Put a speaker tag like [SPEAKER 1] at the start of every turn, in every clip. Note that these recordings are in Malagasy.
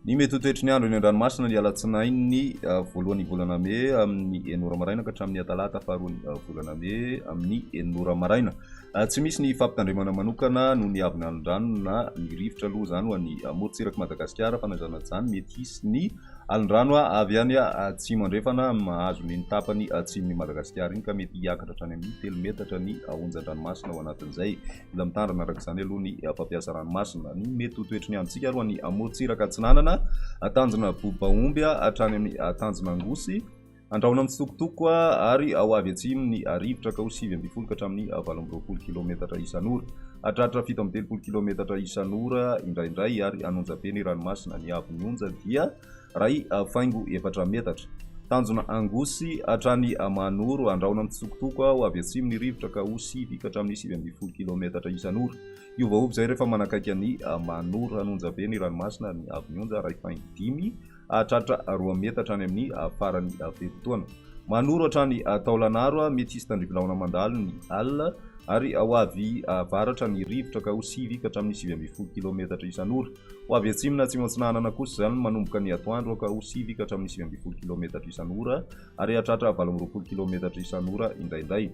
[SPEAKER 1] Ny mety ho toetry ny andro eny an-dranomasina ny alatsinainy voalohan'ny volana mey amin'ny enina ora maraina ka hatramin'ny talata faharoan'ny volana mey amin'ny enina ora maraina. Tsy misy ny fampitandremana manokana noho ny haavon'ny alin-drano na ny rivotra aloha izany ho an'ny morontsirak'i Madagasikara fa na izany na izany mety hisy ny alin-drano avy any atsimo andrefana mahazo ny tapany atsimon'i Madagasikara iny ka mety hiakatra hatrany amin'ny telo metatra ny onjan-dranomasina ao anatin'izay. Mila mitandrina araka izany aloha ny mpampiasa ranomasina. Ny mety ho toetry ny androntsika aloha ny amorontsiraka atsinanana, tanjona Bobaomby hatrany amin'ny tanjona Angosy, Andrahona mitsitokotoko ary ho avy atsimo ny rivotra ka ho 19 ka hatramin'ny 28 kilaometatra isan'ora. Hatratra 37 kilaometatra isan'ora indraindray ary hanonja be ny ranomasina. Ny haavon'ny onja dia iray faingo efatra metatra. Tanjona Angosy hatrany Mahanoro, Andrahona mitsitokotoko ho avy atsimo ny rivotra ka ho 9 ka hatramin'ny 19 kilaometatra isan'ora. Hiovaova izay rehefa manakaiky an'i Mahanoro. Hanonja be ny ranomasina ary ny haavon'ny onja iray faingo dimy. Hahatratra 2 metatra any amin'ny faran'ny fe-potoana. Manoro hatrany Taolagnaro, mety hisy tandrivilahona mandalo ny alina ary ho avy avaratra ny rivotra ka ho 9 ka hatramin'ny 19 kilaometatra isan'ora. Ho avy atsimo na atsimo atsinanana kosa izany manomboka ny atoandro ka ho 9 ka hatramin'ny 19 kilaometatra isan'ora ary hahatratra 28 kilaometatra isan'ora indraindray.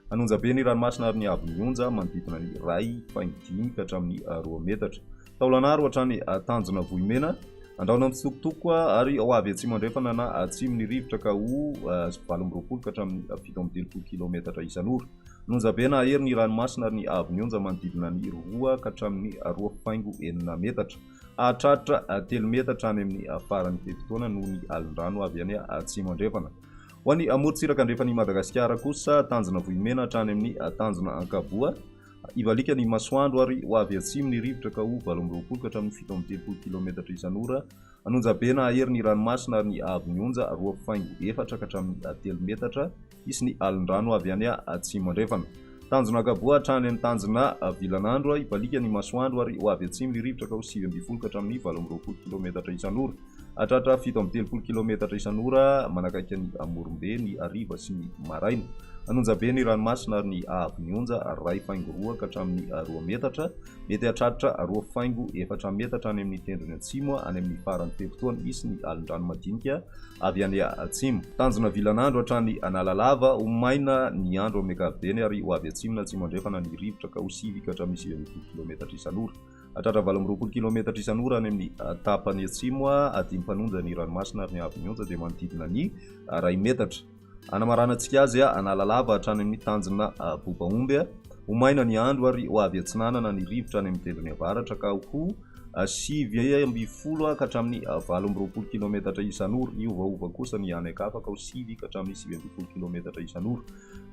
[SPEAKER 1] Hanonja be ny ranomasina ary ny haavon'ny onja manodidina ny 1,5 ka hatramin'ny 2 metatra. Taolagnaro hatrany Tanjona Vohimena, Andrahona mitsitokotoko ary ho avy atsimo andrefana na atsimo ny rivotra ka ho 28 ka hatramin'ny 37 kilaometatra isan'ora. Nonjabe na hahery ny ranomasina ary ny haavon'ny onja manodidina ny 2 ka hatramin'ny 2,6 metatra. Hahatratra 3 metatra any amin'ny faran'ny fe-potoana noho ny alin-drano avy any atsimo andrefana. Ho an'ny amorontsiraka andrefan'i Madagasikara kosa, Tanjona Vohimena hatrany amin'ny Tanjona Ankaboa, Hivaliaka ny masoandro ary ho avy atsimo ny rivotra ka ho 28 ka hatramin'ny 37 kilaometatra isan'ora. An'Onjabe na hahery ny ranomasina ary ny haavon'ny onja 2,4 ka hatramin'ny 3 metatra. Hisy ny alin-drano avy any atsimo andrefana. Tanjona Ankaboa hatrany amin'ny tanjona Vilanandro. Hibaliaka ny masoandro ary ho avy atsimo ny rivotra ka ho 19 ka hatramin'ny 28 kilaometatra isan'ora. Hahatratra 37 kilaometatra isan'ora manakaiky an'i Morombe ny hariva sy ny maraina. Hanonja be ny ranomasina ary ny haavon'ny onja 1,2 ka hatramin'ny 2 metatra. Mety hahatratra 2,4 metatra any amin'ny tendrony atsimo any amin'ny faran'ny fe-potoana. Hisy ny alin-drano madinika avy any atsimo. Tanjona vilan'andro hatrany Analalava. Ho maina ny andro amin'ny ankapobeny ary ho avy atsimo na atsimo andrefana ny rivotra ka ho 9 ka hatramin'ny 19 kilaometatra isan'ora. Hatratra 28 kilaometatra isan'ora any amin'ny tapany atsimo, adim-panonja ny ranomasina ary ny haavon'ny onja dia manodidina ny iray metatra. Hanamaranantsika azy, Analalava hatrany amin'ny tanjona Bobaomby. Ho maina ny andro ary ho avy atsinanana ny rivotra any amin'ny tendrony avaratra ka ho 19 ka hatramin'ny 28 kilaometatra isan'ora. Hiovaova kosa ny any an-kafa ka ho 9 ka hatramin'ny 19 kilaometatra isan'ora.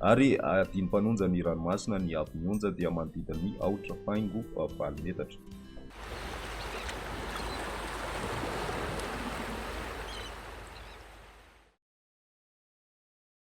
[SPEAKER 1] Ary adino mpanonja ny ranomasina, ny haavon'ny onja dia manodidina ny aotra faingo valo metatra.